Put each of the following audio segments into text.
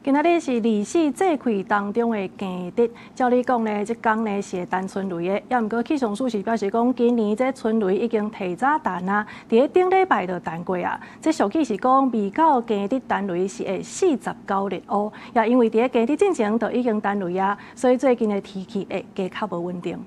今仔日是二十四節氣當中的驚蟄，照理講呢，這工呢是會彈春雷的，猶毋過氣象署是表示講，今年這春雷已經提早彈啊，佇咧頂禮拜就彈過啊。這俗語是講，未到驚蟄彈雷是會49日烏，也因為佇咧驚蟄進前就已經彈雷啊，所以最近的天氣會加較無穩定。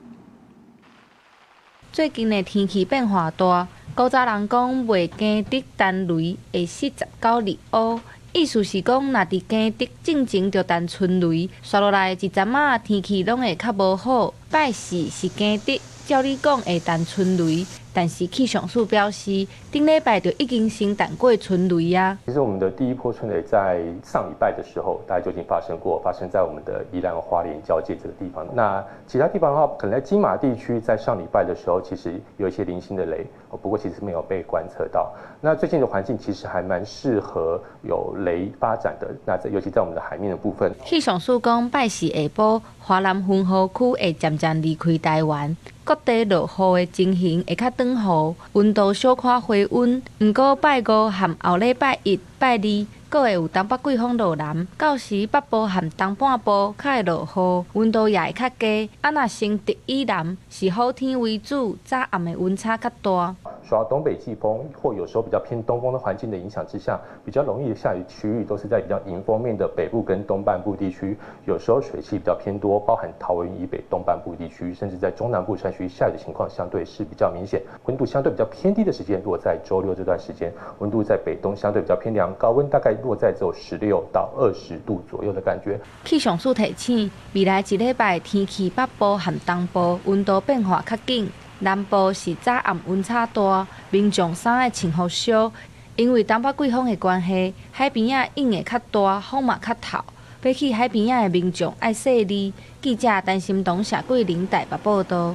最近的天氣變化大，古早人講未驚蟄彈雷會49日烏。意思是講，若佇驚蟄進前就彈春雷，紲落來一陣仔天氣攏會較無好。拜四是驚蟄，照理講會彈春雷，但是氣象署表示，頂禮拜就已經先彈過春雷啊。其實我們的第一波春雷在上禮拜的時候，大概就已經發生過，發生在我們的宜蘭花蓮交界這個地方。那其他地方的話，可能在金馬地區，在上禮拜的時候，其實有一些零星的雷，不過其實沒有被觀測到。那最近的環境其實還蠻適合有雷發展的，那在尤其在我們的海面的部分。氣象署講，拜四下晡，華南雲雨區會漸漸離開台灣，各地落雨的情形會較轉雨，溫度小可回溫。毋過拜五和後禮拜一、拜二，閣會有東北季風落南，到時北部和東半部較會落雨，溫度也會較低。啊，若新竹以南是好天為主，早暗的溫差較大。受到東北季風或有時候比較偏東風的環境的影響之下，比較容易下雨區域都是在比較迎風面的北部跟東半部地區，有時候水汽比較偏多，包含桃園以北東半部地區，甚至在中南部山區下雨的情況相對是比較明顯。溫度相對比較偏低的時間落在週六這段時間，溫度在北東相對比較偏涼，高溫大概落在只有16到20度左右的感覺。氣象署提醒，未來一禮拜天氣北部和東部溫度變化較緊。南部是早暗溫差大，民眾衫愛穿予俗，因為東北季風的關係，海邊仔湧會較大，風嘛較透。欲去海邊仔的民眾愛細膩。記者陳心彤、謝桂玲台北報道。